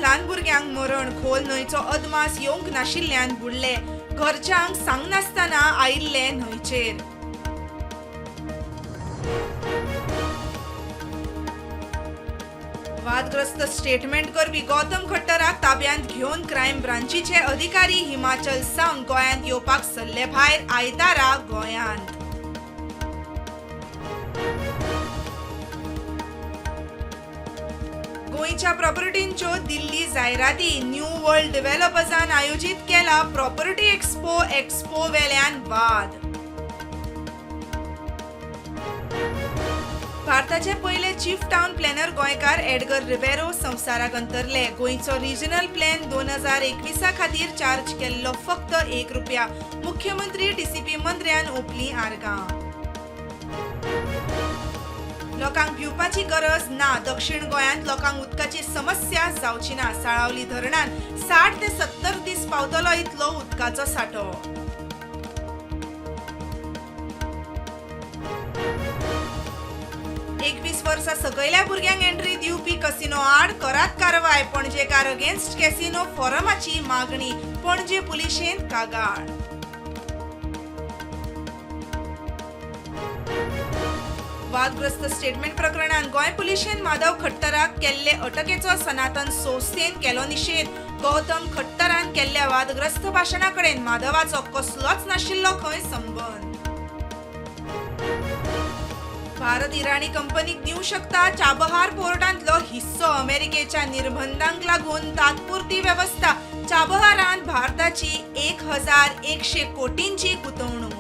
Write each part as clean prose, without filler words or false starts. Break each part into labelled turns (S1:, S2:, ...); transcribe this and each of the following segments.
S1: ल्हान भुरग्यांक मरण. खोल न्हंयचो अदमास येवंक नाशिल्ल्यान बुडले. घरच्यांक सांगनासतना आयिल्ले न्हंयचेर. वादग्रस्त स्टेटमेंट करपी गौतम खट्टराक ताब्यांत घेवन क्रायम ब्रांचीचे अधिकारी हिमाचल सावन गोंयांत येवपाक सरले भायर. आयतारा गोंयांत. गोंयच्या प्रॉपर्टींच्यो दिल्ली जायराती. न्यू वर्ल्ड डेव्हलपर्सान आयोजीत केला प्रॉपर्टी एक्स्पो. एक्स्पो वेल्यान वाद. भारताचे पयले चीफ टावन प्लॅनर गोंयकार एडगर रिबेरो संवसाराक अंतरले. गोंयचो रिजनल प्लॅन 2021 खातीर चार्ज केल्लो फक्त 1 रुपया. मुख्यमंत्री टीसीपी मंत्र्यान ओपली आर्गां. लोकांक भिवपाची गरज ना. दक्षिण गोंयांत लोकांक उदकाची समस्या जावची ना. साळावली धरणान 60 ते 70 दीस पावतलो इतलो उदकाचो सांठो. 21 वर्सां सकयल्या भुरग्यांक एंट्री दिवपी कसिनो आड करात कारवाय. पणजेकार अगेन्स्ट कॅसिनो फोरमाची मागणी. पणजे पुलिशेंत कागाळ. वादग्रस्त स्टेटमेंट प्रकरणात गोंय पुलिशेन माधव खट्टराक केल्ले अटकेचो सनातन संस्थेन केलो निशेध. गौतम खट्टरान केल्ल्या वादग्रस्त भाशणा कडेन माधवाचो कसलोच नाशिल्लो खंय संबंद. भारत इराणी कंपनीक दिवं शकता चाबहार पोर्टांतलो हिस्सो. अमेरिकेच्या निर्बंधांक लागून तात्पुरती वेवस्था. चाबहारांत भारताची 1100 कोटींची गुंतवणूक.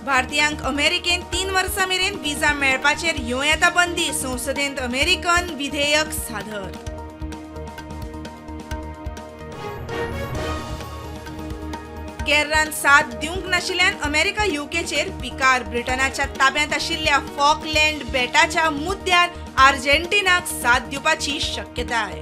S1: भारतीयांक अमेरिकेंत 3 वर्सां मेरेन विजा मेळपाचेर येवं येता बंदी. संसदेंत अमेरिकन विधेयक सादर. केरळान साथ दिवंक नाशिल्ल्यान अमेरिका युकेचेर पिकार. ब्रिटनाच्या ताब्यांत आशिल्ल्या फॉकलँड बेटाच्या मुद्द्यार आर्जेंटिनाक साथ दिवपाची शक्यताय.